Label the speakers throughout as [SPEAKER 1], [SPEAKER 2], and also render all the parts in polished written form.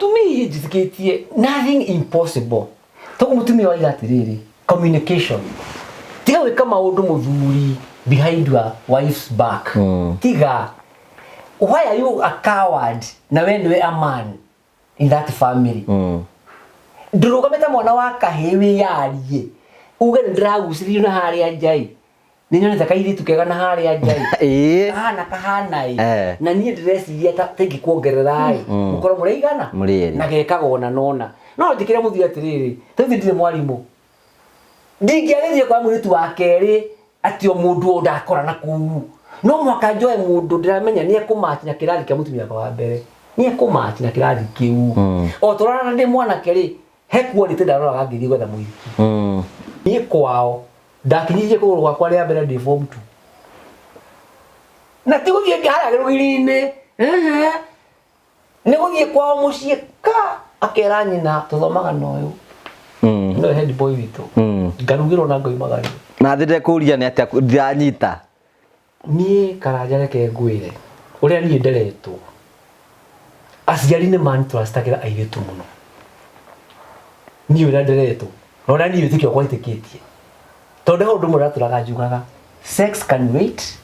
[SPEAKER 1] To me njĩtĩkĩtie nothing impossible. Toguo mũtumia waiga atĩrĩrĩ, communication. Tiga gwĩka maũndũ mũthuri behind your wife's back. Tiga. Why are you a coward na we nĩwe a man in that family? Ndũrũgame ta mwana wa kahĩĩ wĩyarie uge nĩ ndĩragucĩrĩrio na harĩa nja ĩ, nĩ nyonete kairĩtu kega na harĩa nja ĩ, kahana kahana ĩ, na niĩ ndĩreciria ta ingĩkuongerera ĩ, mũkorwo mũraigana
[SPEAKER 2] Mũrĩ erĩ.
[SPEAKER 1] Na gekaga ona nona. No njĩkĩre mũthuri atĩrĩrĩ, ta rĩu ndirĩ mwarimũ, ndingĩagĩthiĩ kwa mũirĩtu wa kerĩ atĩ o mũndũ o ndakora na kũu, no mũhaka njoe mũndũ ndĩramenya nĩ ekũmatch na kĩrathi kĩa mũtumia wakwa wa mbere, nĩ ekũmatch na kĩrathi kĩu. O tũrarana ndĩ mwanake rĩ, he quality ndaroraga ngĩthiĩ gwetha mũhiki. Niĩ kwao ndakinyirie kũgũrũ gwakwa rĩa mbere ndĩ form 2, na ti gũthiĩ harĩa rũgiri-inĩ, ehe, nĩ gũthiĩ kwao mũciĩ ka akera nyina tũthomaga na ũyũ nĩwe head boy witũ, ngarugĩrwo na ngoimagario.
[SPEAKER 2] Na thĩ ndekũria nĩ atĩa ndiranyita.
[SPEAKER 1] Niĩ Karanja, reke ngwĩre ũrĩa niĩ nderetwo. Aciari nĩ mantrustagĩra airĩtu mũno. Niĩ ũrĩa nderetwo na ũrĩa niĩ wĩtĩkio wakwa wĩtĩkĩtie, tondũ he ũndũ ũmwe ndatũraga njugaga, sex can wait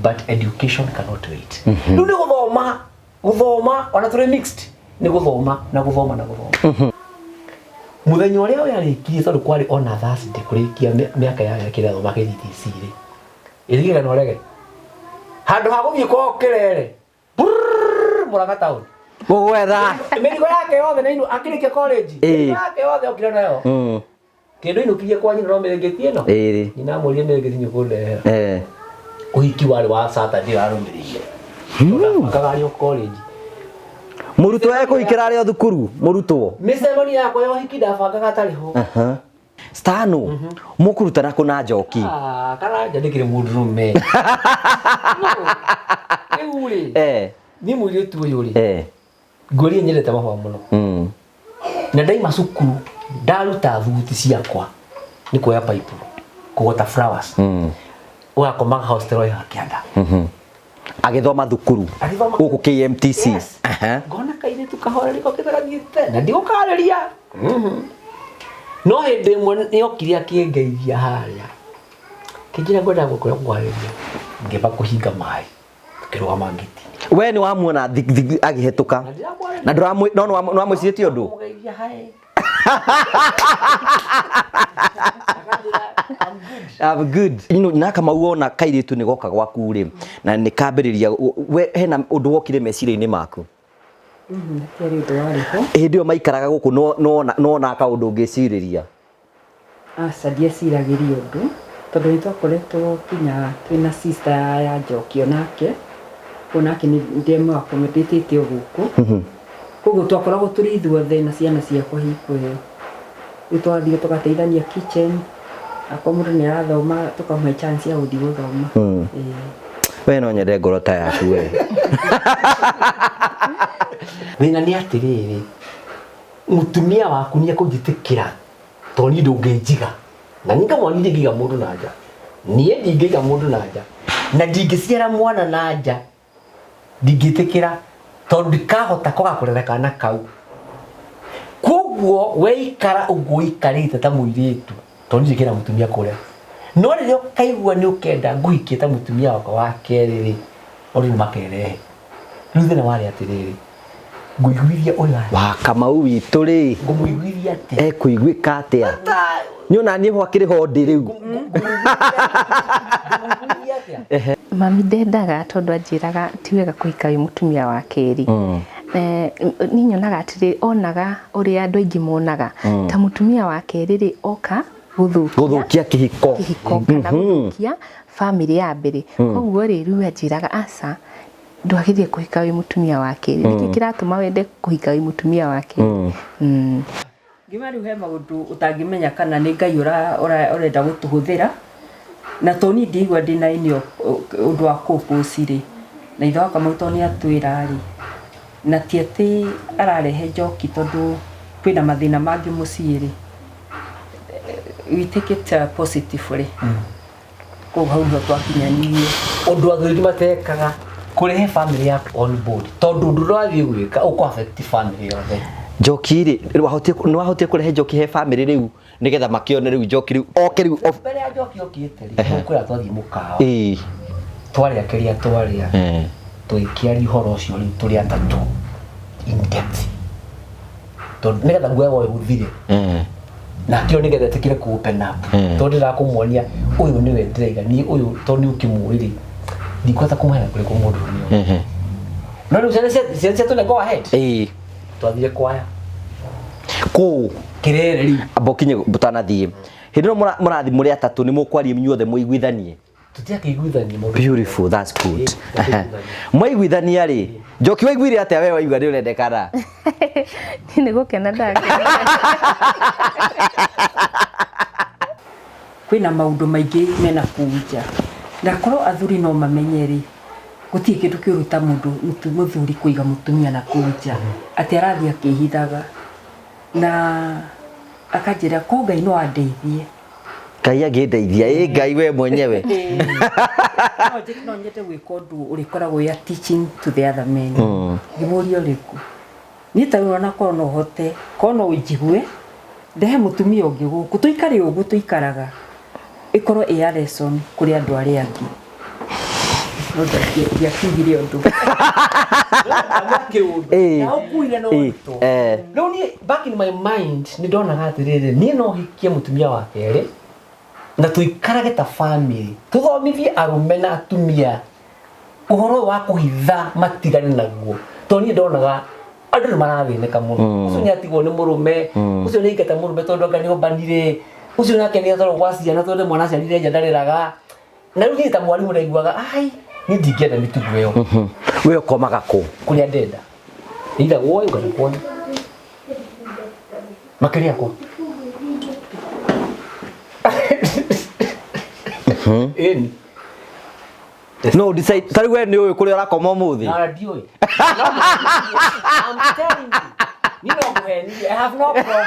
[SPEAKER 1] but education cannot wait. Rĩu nĩ gũthoma gũthoma, ona tũrĩ mixed, nĩ gũthoma na gũthoma na gũthoma. Mũthenya ũrĩa we arĩkirie, tondũ kwarĩ ona Thursday kũrĩkia mĩaka ya kĩrĩa athoma KTTC rĩ, ĩrigĩra na ũrege handũ ha gũthiĩ kwao kĩrere, brrrr, Mũrang'a town.
[SPEAKER 2] Gũgwetha.
[SPEAKER 1] Mĩrigo yake yothe na inu akĩrĩkia college, mĩrigo yake yothe okire nayo. Kĩndũ inũkirie kwa nyina no mĩrĩngĩti ĩno. Nyina amũririe, mĩrĩngĩti nĩ ũkũndehera? Ũhiki warĩ wa Saturday warũmĩrĩire, tondũ arĩ o college.
[SPEAKER 2] Mũrutwo ekũhikĩra arĩ o thukuru, mũrutwo.
[SPEAKER 1] Mĩcemanio yakwa ya ũhiki ndabangaga atarĩ ho.
[SPEAKER 2] Stano, mũkũrutana kũ na Njoki?
[SPEAKER 1] Ah, Karanja ndĩkĩrĩ mũndũrũme rĩu rĩ. Niĩ mũirĩtu ũyũ rĩ, ngwĩrire nyendete mahũa mũno. Na ndaima cukuru ndaruta thuti ciakwa nĩ kuoya pipe kũgota flowers. Ũgakomaga hostel ya kĩanda.
[SPEAKER 2] Agĩthoma thukuru.
[SPEAKER 1] Agĩthoma.
[SPEAKER 2] Gũkũ KMTC.
[SPEAKER 1] Yes. Ngona kairĩtu kahoreri gokĩte gathiĩte na ndigũkarĩria. No hĩndĩ ĩmwe nĩokire akĩngeithia harĩa, kĩnjĩra ngwenda gũkũra kwarĩria, ngĩamba kũhinga maĩ, tũkĩrũgama ngĩti.
[SPEAKER 2] We nĩ wamuona agĩhetũka na ndũramwĩ no nĩ wamwĩcirĩtie ũndũ?
[SPEAKER 1] Mũgeithia haĩ. Akanjĩra, "I'm good."
[SPEAKER 2] I'm good. Na Kamau wona kairĩtu nĩ goka gwaku rĩ, na nĩ kambĩrĩria, we hena ũndũ wokire meciria-inĩ maku?
[SPEAKER 3] Hatiarĩ ũndũ warĩ ho.
[SPEAKER 2] Hĩndĩ ĩyo maikaraga gũkũ, no nona kaũndũ ũngĩcirĩria?
[SPEAKER 3] Aca, ndieciragĩria ũndũ, tondũ nĩ twakoretwo kinya twĩna sister ya Njoki onake, onake nĩ ndemũ accommodate o gũkũ. Koguo twakoragwo tũrĩ ithuothe na ciana ciakwa hingo ĩyo. Rĩu twathiĩ tũgateithania kitchen, akorwo mũndũ nĩ arathoma tũkamũhe chance ya gũthiĩ gũthoma. Ĩĩ.
[SPEAKER 2] We no nyende ngoro ta yaku we.
[SPEAKER 1] Thĩna nĩ atĩrĩrĩ, mũtumia waku nĩ ekũnjĩtĩkĩra tondũ niĩ ndũngĩnjiga, na niĩ ngamwona ndingĩiga mũndũ na nja, niĩ ndingĩiga mũndũ na nja na ndingĩciara mwana na nja, ndingĩtĩkĩra tondũ ndikahota kwaga kũrera kana kau. Koguo weikara ũguo ũikarĩte ta mũirĩtu, tondũ niĩ ndikĩra mũtumia kũrĩa, no rĩrĩa ũkaigua nĩ ũkenda ngũhikie ta mũtumia wakwa wa kerĩ rĩ, maũndũ nĩ makerehe. Rĩu thĩna warĩ atĩrĩrĩ, ngũiguithia ũyũ atĩa?
[SPEAKER 2] Wa Kamau witũ rĩ.
[SPEAKER 1] Ngũmũiguithia atĩa?
[SPEAKER 2] Ekũiguĩka atĩa? Nĩ ona niĩ ho akĩrĩ ho ndĩ rĩu.
[SPEAKER 1] Ngũmũiguithia atĩa?
[SPEAKER 4] Mami ndendaga, tondũ anjĩraga ti wega kũhika wĩ mũtumia wa kerĩ. Niĩ nyonaga atĩrĩ, onaga ũrĩa andũ aingĩ monaga ta mũtumia wa kerĩ rĩ, oka gũthũkia
[SPEAKER 2] gũthũkia kĩhiko.
[SPEAKER 4] Kĩhiko kana gũthũkia bamĩrĩ ya mbere. Koguo rĩ, rĩu anjĩraga aca, ndwagĩrĩire kũhika wĩ mũtumia wa kerĩ. Nĩkĩ kĩratũma wende kũhika wĩ mũtumia wa kerĩ?
[SPEAKER 3] Ngima rĩu he maũndũ ũtangĩmenya kana nĩ Ngai ũrenda gũtũhũthĩra, na to niĩ ndĩigua ndĩna any ũndũ wa kũ oppose rĩ, na ithe wa Kamau to nĩ atwĩra rĩ, na ti atĩ ararehe Njoki tondũ kwĩna mathĩna mangĩ mũciĩ rĩ, we take it positively. Koguo hau nĩho twakinyanirie.
[SPEAKER 1] Ũndũ athuri aingĩ matekaga. Kũrehe family yaku on board, tondũ ũndũ ũrathiĩ gwĩka ũkũ affect family yothe.
[SPEAKER 2] Njoki rĩ, nĩ wahotire kũrehe Njoki he family rĩu nĩgetha makĩone rĩu Njoki rĩu oke rĩu
[SPEAKER 1] Mbere ya Njoki okĩte rĩ, kwĩra twathiĩ mũkawa. Twarĩa kĩrĩa twarĩa, tũgĩkĩaria ũhoro ũcio rĩu tũrĩ atatũ in depth, tondũ nĩgetha guoya ũyũ ũthire, nake ũyũ nĩgetha etĩkĩre kũ open up, tondũ ndĩrakũmuonia ũyũ nĩwe ndĩraiga niĩ ũyũ, tondũ nĩ ũkĩmũĩ rĩ, ndikũhota kũmũheana kũrĩ kũ mũndũ ũrĩa ũngĩ. No rĩu ciana ciatũ nĩ go ahead. Twathire kwaya.
[SPEAKER 2] Kũu?
[SPEAKER 1] Kĩrere rĩu.
[SPEAKER 2] Amba ũkinye ũtanathiĩ. Hĩndĩ ĩno mũrathiĩ mũrĩ atatũ, nĩ mũkwaria inyuothe mũiguithanie?
[SPEAKER 1] Tũtiakĩiguithania mũndũ.
[SPEAKER 2] Beautiful, that's good.
[SPEAKER 1] Ĩĩ.
[SPEAKER 2] Mwaiguithania rĩ, Njoki, waiguire atĩa we waigua nĩ ũrendekana?
[SPEAKER 4] Niĩ nĩ gũkena ndakena.
[SPEAKER 3] Kwĩna maũndũ maingĩ mena kũu nja, na korwo athuri no mamenye rĩ, gũtirĩ kĩndũ kĩũru ta mũndũ mũthuri kũiga mũtumia na kũu nja, atĩ arathiĩ akĩhithaga, na akanjĩra ko Ngai no andeithie.
[SPEAKER 2] Ngai angĩndeithia, ĩ Ngai we mwenyewe.
[SPEAKER 3] No nyende gwĩka ũndũ ũrĩkoragwo wĩ a teaching to the other men. Ngĩmũria ũrĩkũ? Niĩ ta rĩu ona korwo no hote, korwo no ũnjigue, ndehe mũtumia ũngĩ gũkũ, tũikare ũguo tũikaraga, ĩkorwo ĩ a lesson kũrĩ andũ arĩa angĩ. No ndiakiugire ũndũ.
[SPEAKER 1] Kĩũndũ na ũkuire na ũritũ. Rĩu niĩ back in my mind nĩ ndonaga atĩrĩrĩ, niĩ no hikie mũtumia wa kerĩ na tũikarage ta family, tũthomithie arũme na atumia ũhoro ũyũ wa kũhitha matigane naguo, tondũ niĩ ndonaga andũ nĩ marathĩnĩka mũno. Ũcio nĩ atigwo nĩ mũrũme, ũcio nĩ aingata mũrũme tondũ anga nĩ ombanire, ũcio nake nĩ atwarwo gwa ciana tondũ mwana aciarire nja ndarĩraga. Na rĩu niĩ ta mwarimũ ndaiguaga ai niĩ ndingĩenda mĩtugo ĩyo.
[SPEAKER 2] We ũkomaga kũ?
[SPEAKER 1] Kũrĩa ndenda, either guoyo kana kwanyu, makĩria kwa ĩni.
[SPEAKER 2] No decide ta rĩu we nĩ ũĩ kũrĩa ũrakoma ũmũthĩ?
[SPEAKER 1] Na ndiũĩ. I'm telling you. Niĩ no ngũhenirie. I have no problem.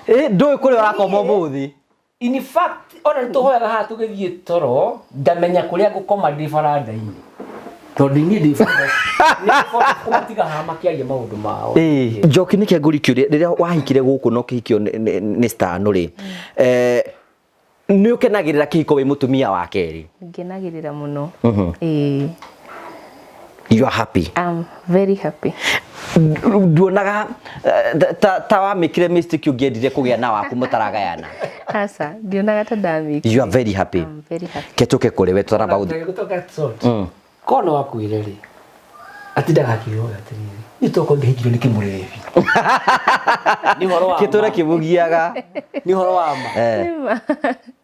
[SPEAKER 2] Ĩ, ndũĩ kũrĩa ũrakoma ũmũthĩ?
[SPEAKER 1] In fact, ona nĩ tũhoyaga haha tũgĩthiĩ toro, ngamenya kũrĩa ngũkoma ndĩ baranda-inĩ. Tondũ niĩ ndĩ kũmatiga haha makĩaria maũndũ mao.
[SPEAKER 2] Ĩ, Njoki, nĩkĩ ngũri kĩũria, rĩrĩa wahikire gũkũ na ũkĩhikio nĩ Stano rĩ, nĩ ũkenagĩrĩra kĩhiko wĩ mũtumia wa kerĩ?
[SPEAKER 4] Ngenagĩrĩra mũno. Ĩĩ.
[SPEAKER 2] You are happy?
[SPEAKER 4] I'm very happy.
[SPEAKER 2] Nduonaga ta wamĩkire mistake ũngĩendire kũgĩa na waku mũtaragayana?
[SPEAKER 4] Aca, ndionaga ta ndamĩkire.
[SPEAKER 2] You are very happy?
[SPEAKER 4] I'm very happy.
[SPEAKER 2] Ke tũke kũrĩ we tũtaramba gũthiĩ.
[SPEAKER 1] Gũtoka sort. Korwo nĩ wakuire rĩ, atindaga akĩhoya atĩrĩrĩ, niĩ tokorwo ngĩhikirio nĩ kĩmũrebi. Nĩ ũhoro wa
[SPEAKER 2] Kĩtũre
[SPEAKER 1] ma.
[SPEAKER 2] kĩmũgiaga.
[SPEAKER 1] Nĩ ũhoro wa ma.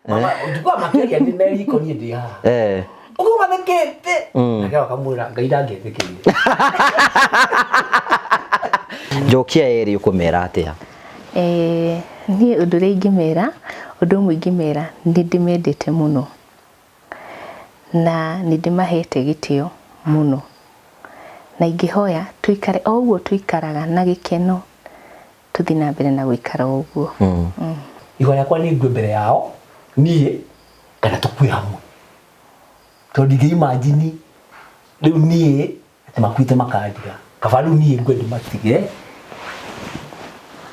[SPEAKER 1] Mama, njiguaga makĩaria ndĩ meriko niĩ ndĩ haha. Ũguo mathekete. Nake akamwĩra Ngai ndangĩtĩkĩrire.
[SPEAKER 2] Njokia erĩ ũkũmera atĩa?
[SPEAKER 4] Niĩ ũndũ ũrĩa ingĩmera, ũndũ ũmwe ingĩmera, nĩ ndĩmendete mũno na nĩ ndĩmahete gĩtĩo mũno, na ingĩhoya tũikare o ũguo tũikaraga na gĩkeno, tũthiĩ na mbere na gũikara o ũguo.
[SPEAKER 1] Ihoya rĩakwa nĩ ngue mbere yao niĩ kana tũkue hamwe, tondũ ndingĩ imagine rĩu niĩ atĩ makuĩte makandiga. Kaba rĩu niĩ ngue ndĩmatige,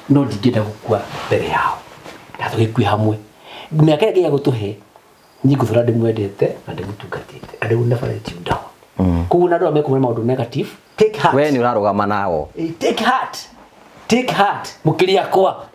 [SPEAKER 1] no ndingĩenda gũkua mbere yao na tũgĩkue hamwe. Mĩaka ĩrĩa Ngai agũtũhe, niĩ ngũtũra ndĩmwendete na ndĩmũtungatĩte, and I will never let you down. Koguo na andũ arĩa mekũmwĩra maũndũ negative, take heart.
[SPEAKER 2] We nĩ ũrarũgama nao.
[SPEAKER 1] Take heart, take heart, mũkĩrĩ akwa.